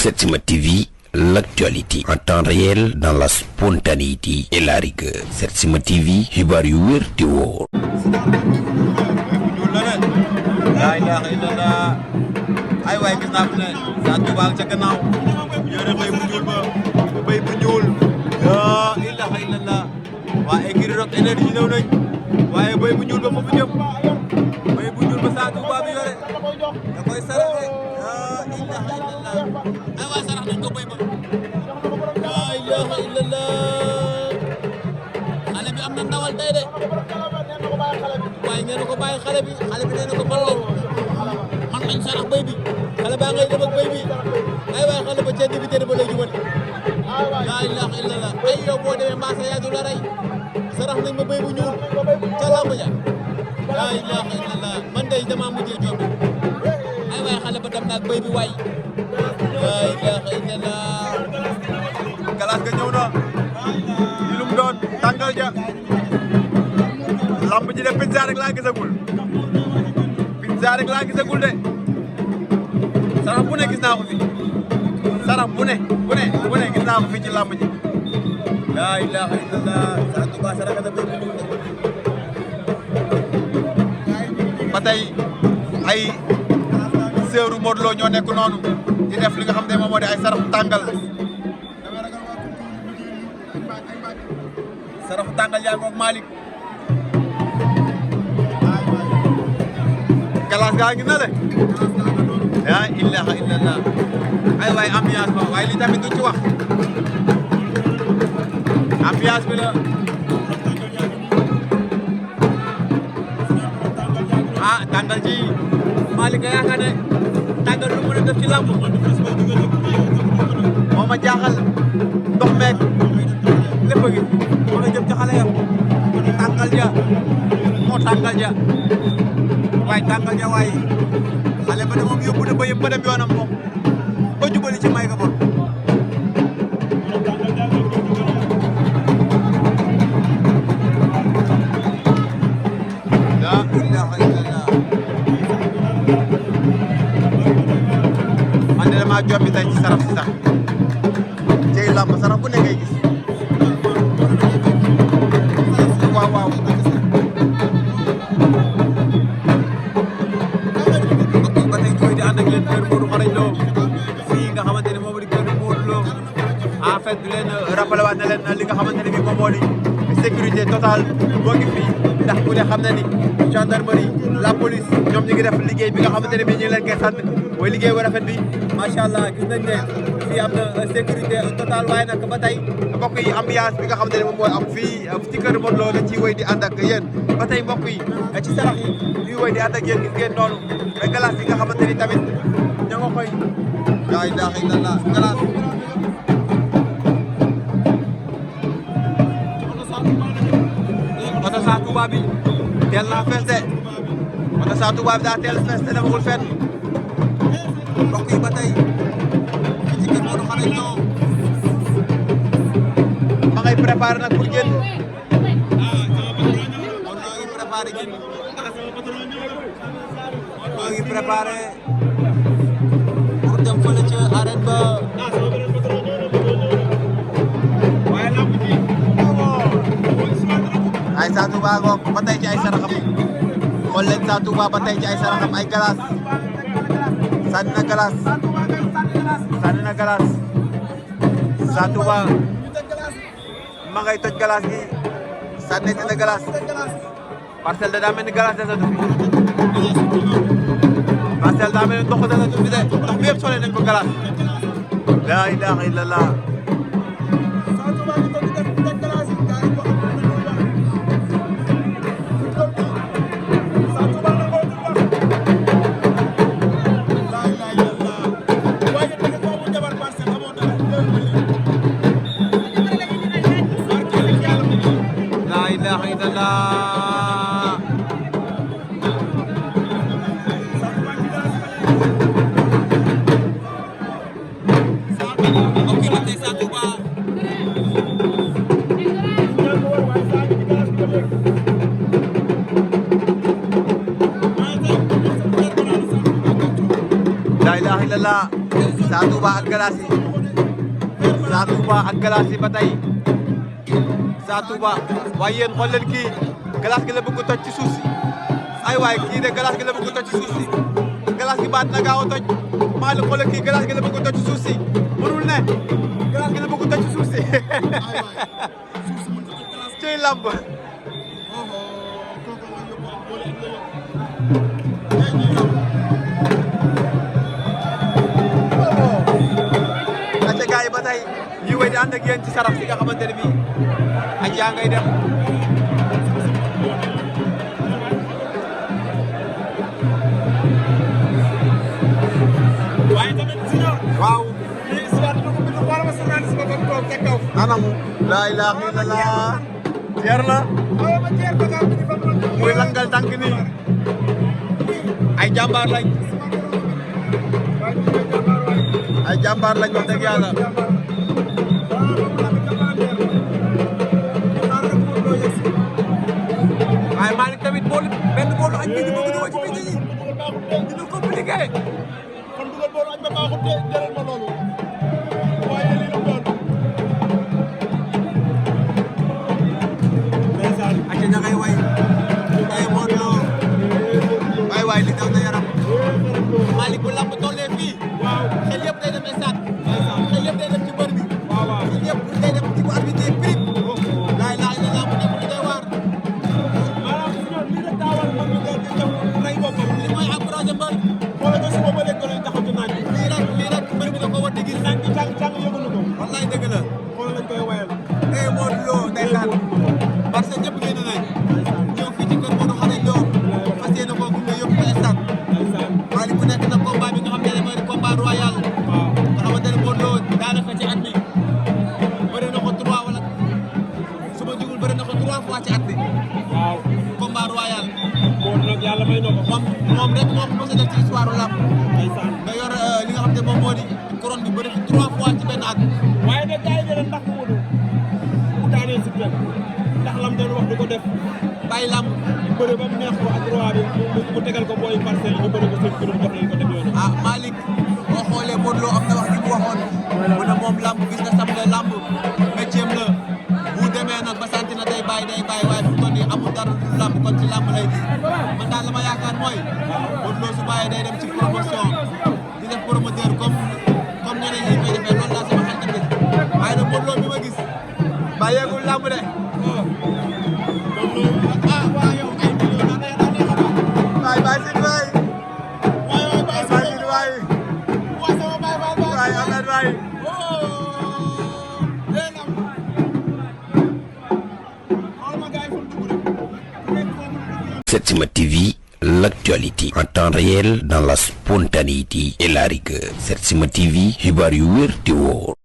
Setsima TV, l'actualité en temps réel dans la spontanéité et la rigueur. Setsima TV, xibaar yu wér te wóor. laa ilaaha illallah ay waay gis naa ne Sa Touba ca gannaaw yore béy bu ñuul ba béy bu ñuul laa ilaaha illallah waa écurie Rock Énergie ñëw nañ waaye béy bu ñuul ba foofu jëm béy bu ñuul ba Sa Touba bi yore da koy saraxe laa ilaaha illallah ay waay sarax nañ ko béy ba laa ilaaha illallah xale bi am na ndawal tey de waaye nee na ko bàyyi xale bi nee na ko man lañ sarax béy bi xale baa ngay dem ak béy bi ay waay xale ba ceeb bi teel ba lay jubali laa ilaaha illallah ay yow boo demee Mbaasa yaa du la rey sarax nañ ma béy bu ñuul ca lamb ja laa ilaaha illallah man day dama mujjee joob ay waay xale ba dem na ak béy bi waay laa ilaaha illallah galaas ga ñëw na li lu mu doon tàngal ja lamb ji de pizza rek laa gisagul de sarax bu ne gis naa ko fi sarax bu ne gis naa ko fi ci lamb ji laa ilaaha illallah Sa Touba sarax na béy bu ñuul ba tey ay seeru Modou Lo ñoo nekk noonu di def li nga xam ne moom moo di ay saraxu tàngal yaa ngoog Malick galas gaa ngi na le laa ilaaha illallah ay waay ambiance ba waaye li tamit duñ ci wax ambiance bi la tàngal ji Malick nga yaakaar ne tàngal lu mën a def ci làmb moo ma jaaxal ndox meeg lépp a ngi mën a jëm ci xale ya tàngal ja moo tàngal ja waaye tàngal ja waaye xale ba de moom yóbbu na ba yëpp ba dem yoonam moom ba jubali ci may ga bon laa ilaaha illallah man de damaa jombi tey ci sarax si sax cey làmb sarax bu ne ngay gis waaw ba tey ñooy di ànd ak leen kër Modou Xarañ Lo fii nga xamante ne moom di kër Modou Lo en fait di leen rappelé waat na leen li nga xamante ne bii moom moo di sécurité totale moo ngi fii ndax ku ne xam na ni gendarmerie la police ñoom ñu ngi def liggéey bi nga xamante ne bii ñu ngi leen koy sant mooy liggéey bu rafet bi macha allah gis nañ ne fii am na sécurité totale waaye nag ba tey mbokk yi ambiance bi nga xamante ne moom mooy am fii ci kër Modou Lo la ciy wéy di ànd ak yéen ba tey mbokk yi ci sarax yi ñuy wéy di ànd ak yéen gis ngeen noonu glace yi nga xamante ni tamit ña nga koy laa ilaaha illallah glace oto Sa Touba bi teel naa fees de oto Sa Touba bi daa teel fees te demagul fenn mbokk yi ba tey ci kër Modou Xarañ Lo ma ngay préparé nag pour génn Modou Lo ngi préparé génn Modou Lo ngi préparé pour dem fële ca arène ba ay Sa Touba ngoog ba tey ci ay saraxam xool leen Sa Touba ba tey ci ay saraxam ay galas sànni na galas Sa Touba ma ngay toj galas gi sànni na galas Parcelles da daa mel ni galas desatu fi Parcelles daa mel ni ndox desatu fi de ndox bi yëpp sole nañ ko galas laa ilaaha illallah la ilaha illallah Sa Sa Touba ak Galassi Sa Touba ak Galassi ba tey Sa Touba waaye yéen xool leen kii Galassi gi la bëgg toj ci suuf si ay waay kii de Galassi gi la bëgg toj ci suuf si Galassi gi baat na gaaw a toj Malick xoolal kii Galassi gi la bëgg toj ci suuf si mënul ne Galassi gi la bëgg toj ci suuf si ciy lamb aca gars yi ba tey ñuy wéy di ànd ak yéen ci sarax si nga xamante ne bii ak yaa ngay dem waaye tamit Junior waaw lii histoire dina ko bind wala ma journaliste ba doon toog ca kaw anamu laa ilaaha illallah jeer na awa ma jeer ba gaaw bi di fa doon muy langal tànk nii ay jàmbaar lañ ay jàmbaar lañ wax dëgg yàlla waaye Malick tamit boolu benn boolu añ bi ñu bëgg dugal ci biir yi dina compliqué kon dugal boolu añ ba baaxut de jëlal ma loolu waaye lii la doon ndeysaan aca ña ngay way ay Modou Lo waay waay li daw na yaram Malick bu lamb tollee fii waaw xel yëpp day dem stade xel yëpp day dem ci mbër bi waaw waaw xel yëpp day dem ci bu arbitre prix laay laay la lamb nekk lu doy waar maanaam Junior lii rek daa war mbër mi nga jëm rey boppam li mooy encouragé mbër xoolal nga suba ba léegi doon taxaw ci naaj bi lii rek mbër bi da ko war di gis naaj bi càng yëgunu ko wallaay dëgg la xoolal lañ koy wayal eh Modou Lo ndeysaan parce que ñëpp génn nañ ñëw fii ci kër Modou Xarañ Lo fas yéene koo gunge yóbbu ko stade ndeysaan Malick bu nekk na combat bi nga xam ne mooy combat royal waaw nga xamante ne Modou Lo daanaka ci at mi bëri na ko 3 wala su ma jugul bëri na ko 3 fois ci at bi waaw combat royal Modou nag yàlla may na ko moom rek moo ko mos a def ci histoire lamb ndeysaan nga yor li nga xam ne moom moo di couronne bi bëri fi 3 fois ci benn at waaye nag gars yi ne ndax Modou bu daanee si benn ndax lam doon wax du ko def bàyyi lamb bëre ba mu neex ko ak roi bi mu tegal ko booy parcelle yi ñu bëre ko seen kuréel jox leen ko def yoonu ah Malick boo xoolee Modou Lo am na wax ji mu waxoon mu ne moom lamb gis nga sam ne lamb métier la bu demee nag ba santi na day bàyyi waaye fu mu toll nii amul dara lu lamb kon ci lamb lay di man daal la ma yaakaar mooy Modou Lo su bàyyee day dem ci promotion di def promoteur comme ñeneen ñi koy defee loolu laa sama xel tamit waaye nag Modou Lo bi ma gis bàyyeegul lamb de ah waa yow ay millions daa neex waay bàyyi si waay waay bàyyi si waay waa sama baay waay Ahmed waay léegi xool ma gars yi fu mu dugg rek Setsima TV, l'actualité en temps réel dans la spontanéité et la rigueur. Setsima TV, xibaar yu wér te wóor.